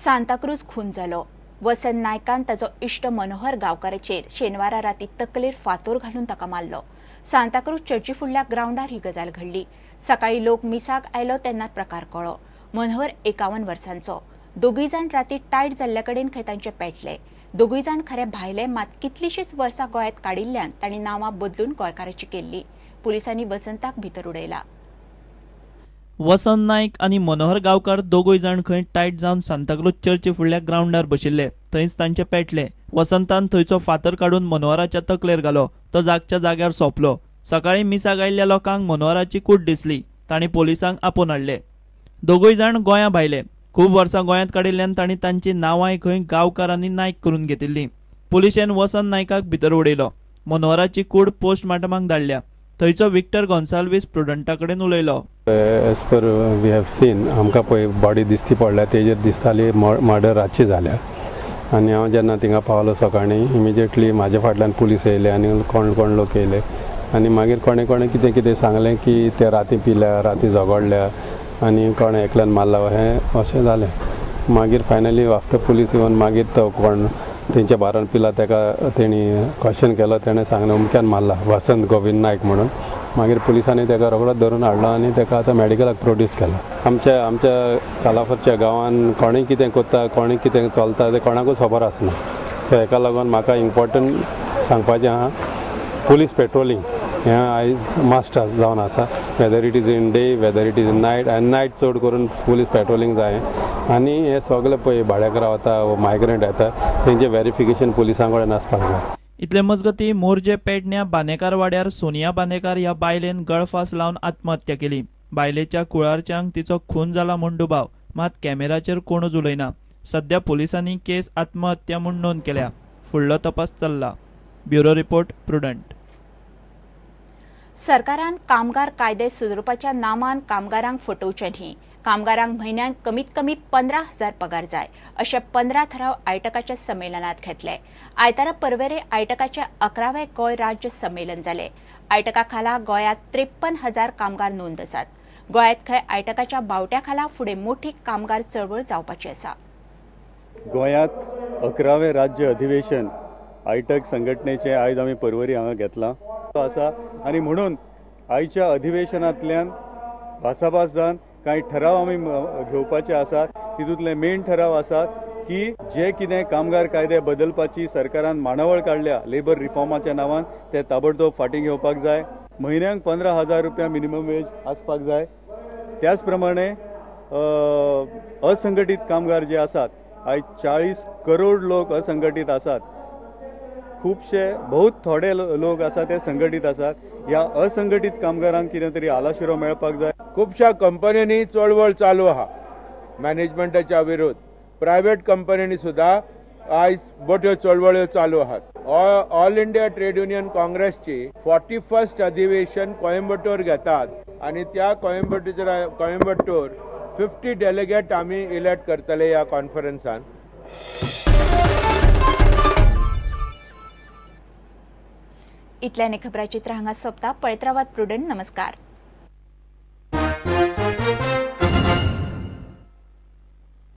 सांताक्रूज खून जालो. वसंत नायकान ताचो इश्ट मनोहर गांवकाराचेर शेनवारा राती तकलेर फातोर घालून ताका मारलो. सांताक्रूज चर्ची फुडल्या ग्रावंडार ही गजाल घडली. सकाळी लोक मिसाक आयलो तेन्ना प्रकार कळ्ळो. मनोहर 51 वर्सांचो. दोगूय जाण राती टायट जाल्ल्या कडेन खंय तांचे पेटले. दोगूय जाण खरे भायले, मात कितलीशीच वर्सां गोंयांत काडिल्ल्यान तांणी नांवां बदलून गोंयकाराची केल्ली. पुलिसांनी वसंताक भितर उडयला. वसंत नायक आनी मनोहर गांवकार दोगूय जाण खंय टायट जावन सांताक्रूज चर्ची फुडल्या ग्रावंडार बशिल्ले. थंयच तांचे पेटले. वसंतान थंयचो फातर काडून मनोहराच्या तकलेर घालो. तो जागच्या जाग्यार सोंपलो. सकाळीं मिसाक आयिल्ल्या लोकांक मनोहराची कूड दिसली. तांणी पोलिसांक आपोवन हाडले. दोगूय जाण गोंया भायले. खूब वर्सां गोंयांत काडिल्ल्यान तांणी तांची नांवांय खंय गांवकार आनी नायक करून घेतिल्लीं. पुलिशेन वसंत नायकाक भितर उडयलो. मनोहराची कूड पोस्टमार्टमाक धाडल्या. थंयचो विक्टर गोन्साल्वीस प्रुडंटा कडेन उलयलो. As per we have seen, आमकां पळय बॉडी दिसती पडल्या तेजेर दिसताली मर्डर रातची जाल्या. आनी हांव जेन्ना थिंगा पावलो सकाळीं इमिजिएटली म्हाज्या फाटल्यान पुलीस येयले आनी कोण कोण लोक येयले आनी मागीर कोणें कोणें कितें कितें सांगलें की ते राती पिल्या, राती झगडल्या आनी कोणें एकल्यान मारला, हें अशें जालें. मागीर फायनली आफ्टर पुलीस येवन मागीर तो कोण तेंच्या बारान पिला तेका तेणी क्वेश्चन केलो. तेणें सांगलें अमक्यान मारला, वसंत गोविंद नायक म्हणून. मागीर पुलिसांनी तेका रोखडोच धरून हाडलो आनी तेका आतां मेडिकलाक प्रोड्यूस केला. आमच्या आमच्या कालाफरच्या गांवान कोणूय कितें करता, कोणूय कितें चलता तें कोणाकूच खबर आसना. सो हेका लागून म्हाका इम्पॉर्टंट सांगपाचें आहा, पुलीस पेट्रोलिंग हें आयज मस्ट जावन आसा. Whether it is in day, whether it is in night, आनी नायट चड करून पुलीस पेट्रोलिंग जाय. आनी हे सगळे पळय भाड्याक रावता वो मायग्रंट येता तेंचें वेरिफिकेशन पुलिसां कडेन आसपाक जाय. इतले मजगती मोरजे पेडण्या बांदेकार वाड्यार सोनिया बांदेकार ह्या बायलेन गळफास लावन आत्महत्या केली. बायलेच्या कुळारच्यांक तिचो खून जाला म्हूण दुबाव, मात कॅमेराचेर कोणूच उलयना. सध्या पोलिसांनी केस आत्महत्या म्हूण नोंद केल्या. फुडलो तपास चल्ला. Bureau report, Prudent. सरकारान कामगार कायदे सुदरपाच्या नामान कामगारांक फटोवचे न्ही. कामगारांक म्हयन्याक कमीत कमी 15,000 पगार जाय अशे 15 ठराव आयटकाच्या संमेलनात घेतले. आयतारा परवेरे आयटकाचे 11वें गोंय राज्य संमेलन जाले. आयटका खाला गोंयांत 53,000 कामगार नोंद आसात. गोंयांत खंय आयटकाच्या बावट्या खाला फुडें मोठी कामगार चळवळ जावपाची आसा. गोंयांत 11वें राज्य अधिवेशन आयटक संघटनेचे आयज आमी परवरी हांगा घेतलां आसा आनी म्हणून आयच्या अधिवेशनांतल्यान भासाभास जावन कांय ठराव आमी घेवपाचे आसात. तितूंतले मेन ठराव आसात की जे कितें कामगार कायदे बदलपाची सरकारान मांडावळ काडल्या लेबर रिफॉर्माच्या नांवान ते ताबडतोब फाटीं घेवपाक जाय. म्हयन्याक 15,000 रुपया मिनिमम वेज आसपाक जाय. त्याच प्रमाणे असंघटीत कामगार जे आसात, आयज 40 करोड लोक असंघटीत आसात. खुबशे बहुत थोडे लोक आसात ते संघटीत आसात. ह्या असंघटीत कामगारांक कितें तरी आलाशिरो मेळपाक जाय. खुबश्या कंपन्यांनी चळवळ चालू आहा मॅनेजमेंटाच्या विरोध. प्रायव्हेट कंपन्यांनी सुद्धा आयज मोठ्यो चळवळ्यो चालू आहात. ऑल इंडिया ट्रेड युनियन काँग्रेसची 41st अधिवेशन कोयंबटूर घेतात आनी त्या कोयंबटूर 50 डेलिगेट आमी इलेक्ट करतले ह्या कॉन्फरन्सान. इतल्याने खबराचित्र हांगा सोंपता. पळयत रावात प्रुडंट. नमस्कार.